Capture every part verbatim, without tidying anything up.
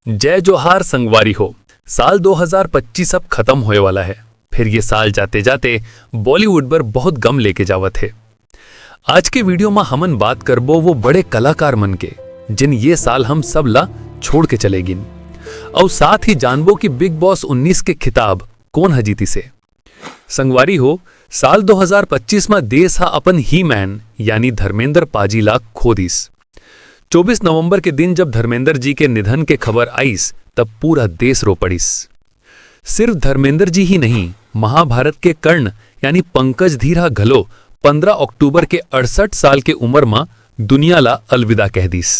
जय जोहार संगवारी हो। साल दो हज़ार पच्चीस अब खतम होए वाला हे, फेर ये साल जाते-जाते बॉलीवुड बर बहुत गम लेके जावत हे। आज के वीडियो म हमन बात करबो वो बड़े कलाकार मन के, जिन ये साल हम सब ला छोड़ के चले गिन, अउ साथ ही जानबो कि बिग बॉस उन्नीस के खिताब कोन ह जीतिस हे। संगवारी हो, साल दो हज़ार पच्चीस म देश ह अपन ही मैन यानी धर्मेंद्र पाजी ला खो दिस। चौबीस नवंबर के दिन जब धर्मेंद्र जी के निधन के खबर आइस, तब पूरा देश रो पड़िस। सिर्फ धर्मेंद्र जी ही नहीं, महाभारत के कर्ण यानी पंकज धीर ह घलो पन्द्रह अक्टूबर के अड़सठ साल के उम्र म दुनिया ला अलविदा कह दिस।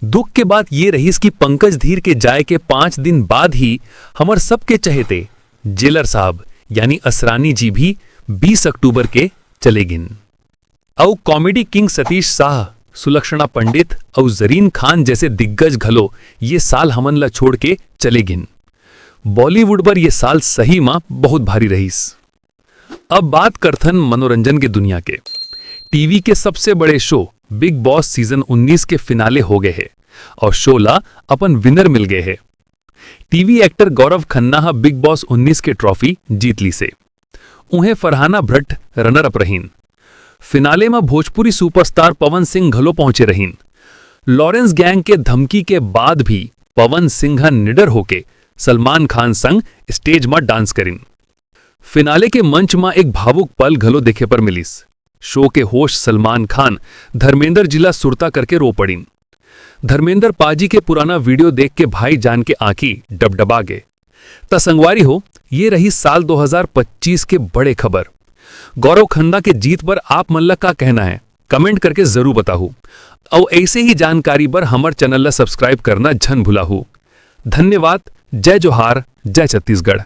दुख के बात ये रहिस कि पंकज धीर के जाए के पांच दिन बाद ही हमर सबके चहेते जेलर साहब यानी असरानी जी भी बीस अक्टूबर के चले गिन। अउ कॉमेडी किंग सतीश शाह, सुलक्षणा पंडित अउ जरीन खान जैसे दिग्गज घलो ये साल हमन ला छोड़ के चले गिन। बॉलीवुड बर ये साल सही म बहुत भारी रहिस। अब बात करथन मनोरंजन के दुनिया के। टीवी के सबसे बड़े शो बिग बॉस सीजन उन्नीस के फिनाले हो गए हे अउ शो ला अपन विनर मिल गए हे। टीवी एक्टर गौरव खन्ना ह बिग बॉस उन्नीस के ट्रॉफी जीत लीसे। उहें फरहाना भट्ट रनर अप रहिन। फिनाले म भोजपुरी सुपरस्टार पवन सिंह घलो पहुंचे रहिन। लॉरेंस गैंग के धमकी के बाद भी पवन सिंह ह निडर होके सलमान खान संग स्टेज म डांस करिन। फिनाले के मंच म एक भावुक पल घलो देखे पर मिलिस। शो के होस्ट सलमान खान धर्मेंद्र जी ला सुरता करके रो पड़िन। धर्मेंद्र पाजी के पुराना वीडियो देख के भाई जान के आंखी डबडबा गे। त संगवारी हो, ये रही साल दो हज़ार पच्चीस के बड़े खबर। गौरव खन्ना के जीत बर आप मन ला का कहना है, कमेंट करके जरूर बताहू। अउ ऐसे ही जानकारी बर हमर चैनल ला सब्सक्राइब करना झन भुलाहू। धन्यवाद। जय जोहार, जय छत्तीसगढ़।